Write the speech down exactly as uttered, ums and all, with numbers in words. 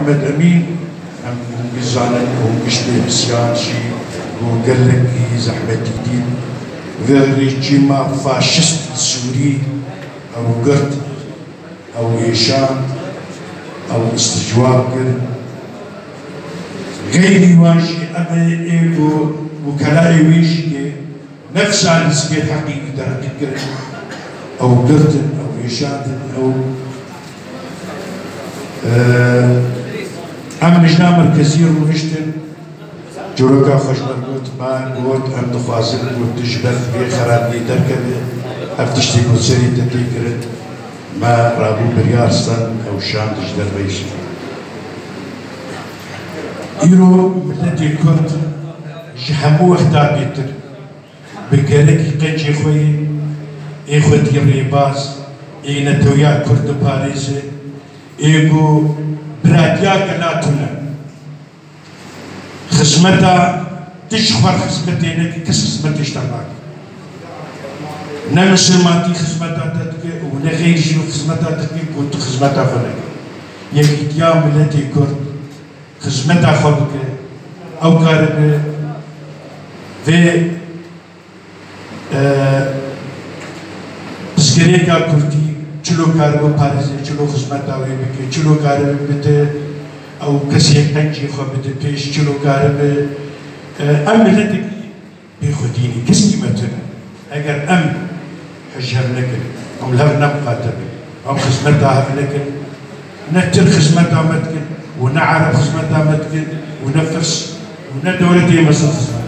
Mehmet Emîn, em giş zanin û giş têpisiyan jî ku gelekî zehmetî dît. Vê rêjîma faşîst Sûrî ew girt, ew êşand, ew îstîcwab kir. Xeyrî wan jî ev ê ku wikelayê wê jî yê nefsa li sibê heqî wî terqî kirin. Ew girtin, ew êşandin, ew, e, em lijna merkezî rûniştin. Çîroka xwe ji me got, me got, em dixwazin ku tu ji ber vê xerabiyê derkeve, ev tiştê ku serê te tê kirin, me rabû biryar stand, ew şand ji derve jî. Îro miletê Kurd ji hemû wexta bêtir bi gerekî qencê xwe yê, ê xwedî rêbaz, ê netewiya Kurd diparêze, ê ku biratiya gela tune. Xizmeta, tu ji xwe xizmetê neke, kes xizmetê ji te nake. Ne misilmantî xizmeta te dike û ne xeyrî jî xizmeta te dike ku tu xizmeta xwe neke. Yekîtiya miletê Kurd xizmeta xwe bike, ew karibe vê, e, pirsgirêka Kurdî çilo karibe parêze, çilo xizmeta wê bike, çilo karibe bide ew kesê qencê xwe bide pêş, çilo karibe, e, em miletekî bêxwedî ne, keskî me tune. Eger em hişyar nekin, em li hev nemiqate bin, em xizmeta hev nekin, ne Tirk xizmeta me dikin û ne Ereb xizmeta me dikin û ne Firs û ne dewletê Mesir xizmeta